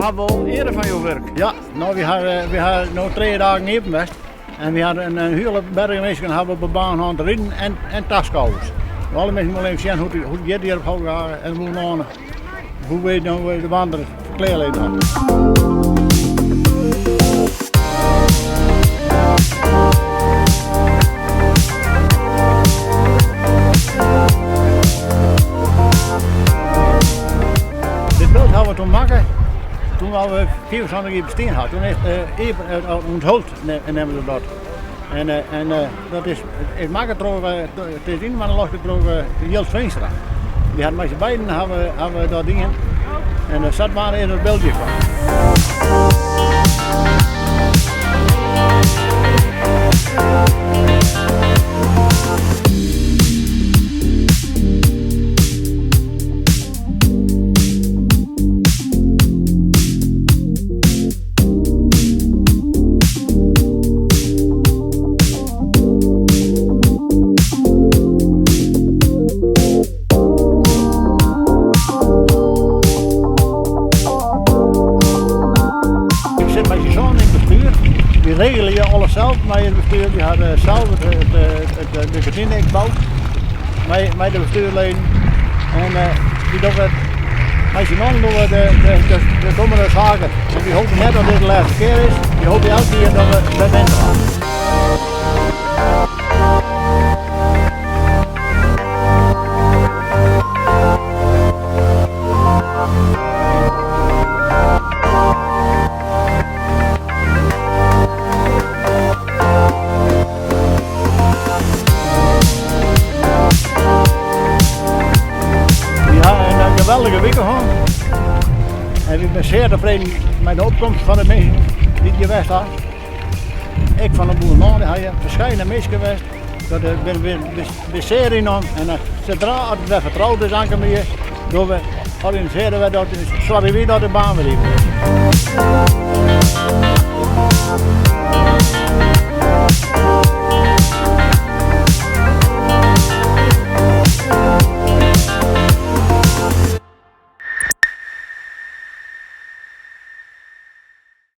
hawwe wol eare fan jo wurk. Ja, no wy hawwe wy hawwe no trije dagen iepen west en wy hawwe in hiele berge minsken hawwe op de baan hân te riden en, en taskôgers. Alle minsken wolle even sjen hoe't hoe't it giet hjir op Hooghage en hoe oan hoe wy no de baan der klear lizzen hawwe. Dit byld hawwe we toen makke toen we 75 jier bestean ha. Toen is it ûnthuld neame se dat. En, en dat is, is makke troch, it is yn loske troch Jilt Veenstra. Dy hat mei syn beiden hawwe, hawwe dat dien. En sadwaande is it byldje kaam. Ik sit mei syn sânen yn it bestuur. Wy regelje alles sels mei it bestuur. Wy hawwe sels de kantine ek boud mei de bestuursleden. En wy dogge it mei syn allen dogge we de kommende saken. En wy hoopje net dat dit de lêste kear is. Wy hoopje elk jier dat we wer winter hawwe. Wy hawwe in geweldige wike hân en wy binne sear tefreden mei de opkomst fan de minsken dy't hjir west ha. Ek fan de boer ha hjir ferskillende minsken west. Dat binne we sear yn om en sadra it wer fertroud is ankom jier, dogge we organisearje we dat, soargje wy dat de baan wer iepen is.